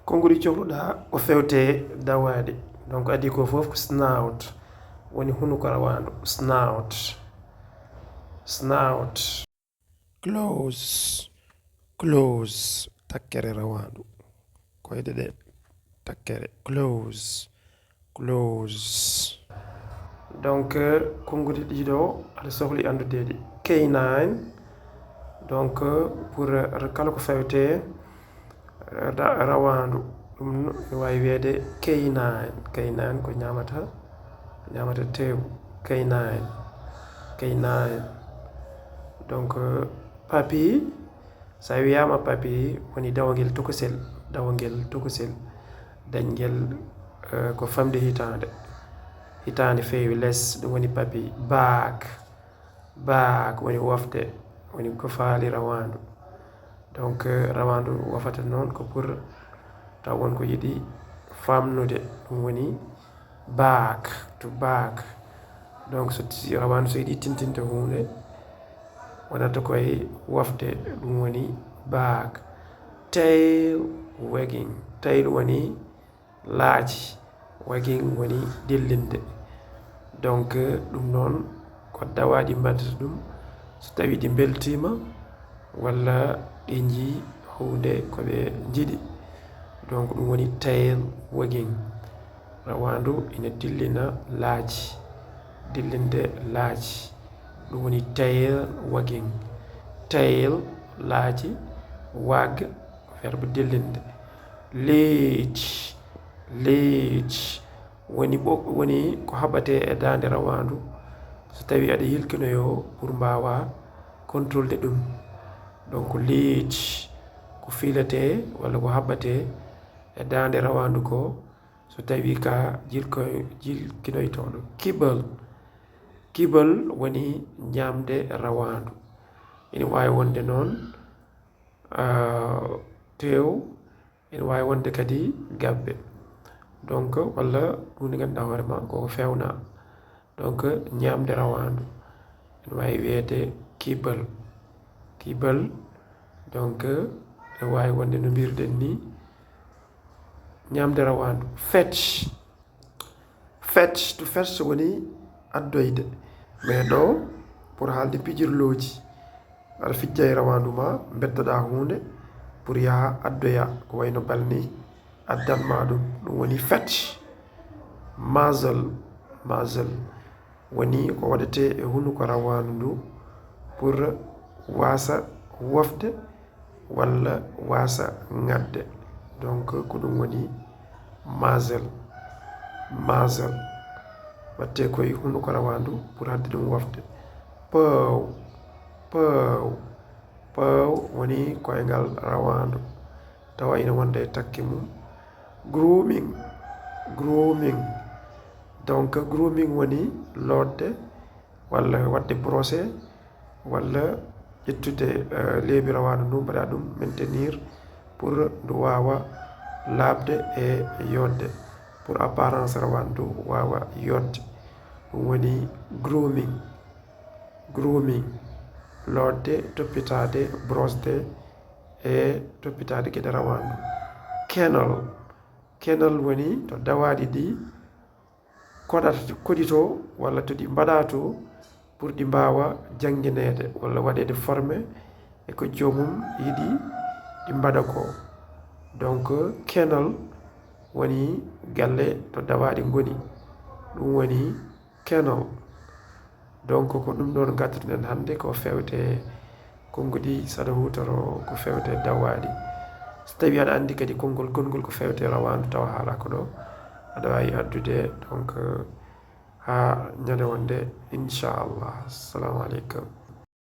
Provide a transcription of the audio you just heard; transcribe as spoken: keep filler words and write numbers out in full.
Konnguɗi cohluɗaa ko fewte dawaaɗi. Donc adii ko fof ko snout, woni hunuko rawaandu. Snout. Snout. Claws. Claws. Takkere rawaandu. Koyɗe ɗe. Takkere. Claws. Claws. Donc konnguɗi ɗiɗo aɗa sohli anndude ɗi. Canine. Donc pour kala ko fewte ra- rawaandu, ɗum no waawi wiyeede canine. Canine ko ñaamata, ñaamata teew. Canine. Canine. Donc puppy, so a wiyaama puppy, woni dawangel tokosel. Dawangel tokosel. Dañgel ko famde hitaande. Hitaande feewi les, ɗum woni puppy. Bark. Bark woni wofde, woni ko faali rawaandu. Donc rawaandu wofata noon ko pour taw won ko yiɗi faamnude, ɗum woni bark, to bark. Donc so rawaandu so yiɗi tintinde huunde, wonata koye wofde, ɗum woni bark. Tail wagging. Tail woni laaci, wagging woni dillinde. Donc ɗum noon ko dawaaɗi mbaɗata ɗum so tawii ɗi mbeltiima walla ɗi njii huunde ko ɓe njiɗi. Donc ɗum woni tail wagging. Rawaandu ina dillina laaci, dillinde laaci. Ɗum woni tail wagging. Tail, laaci, wag, verbe dillinde. Leech. Leech woni ɓo- woni ko haɓɓatee e daande rawaandu so tawii aɗa yilkinoyoo pour mbaawaa contrôlde ɗum. Donc leech ko fiilatee walla ko haɓɓatee e daande rawaandu ko so tawii ka jilko- jilkinoytooɗo. Kibble. Kibble woni ñaamde rawaandu. Ina waawi wonde noon teew, ina waawi wonde kadi gabbe. Donc walla huunde ngannduɗaa hoore ma koko feewnaa. Donc ñaamde rawaandu ina waawi wiyeede kibble. Kibble. Donc ina waawi wonde no mbiruɗen ni ñaamde rawaandu. Fetch. Fetch, to fetch woni addoyde. Mais ɗo pour haalde pijirlooji, aɗa fijja e rawaandu ma, mbeddoɗaa huunde pour yaha addoya ko wayno bal ni, addan ma ɗum, ɗum woni fetch. Muzzle. Muzzle woni ko waɗetee e hunuko rawaandu ndu pour waasa wofde walla waasa ŋadde. Donc ko ɗum woni muzzle. Muzzle waɗetee koye hunuko rawaandu pour haɗde ɗum wofde. Paw. Paw. Paw woni koyngal rawaandu tawa ina wonde e takki mum. Grooming. Grooming. Donc grooming woni lootde walla waɗde brosser walla ƴettude leeɓi rawaandu ndu, mbaɗa ɗum maintenir pour ndu waawa laaɓde e yooɗde, pour apparence rawaandu ndu waawa yooɗde. Ɗum woni grooming. Grooming. Lootde, toppitaade, brosde e toppitaade geɗe rawaandu. Kennel. Kennel woni to dawaaɗi ɗi koɗata, koɗitoo walla to ɗi mbaɗaa to pour ɗi mbaawa janngineede walla waɗeede formé e ko joomum yiɗi ɗi mbaɗa ko. Donc kennel woni galle to dawaaɗi ngoni, ɗum woni kennel. Donc ko ɗum ɗoon ngadduɗen hannde ko fewte konnguɗi, saɗa huutoro ko fewte dawaaɗi. So tawii aɗa anndi kadi konngol gongol ko fewte rawaandu tawa haalaaka ɗo, aɗa waawi addude. Donc haa ñande wonde, inchallah. Assalamu aleykum.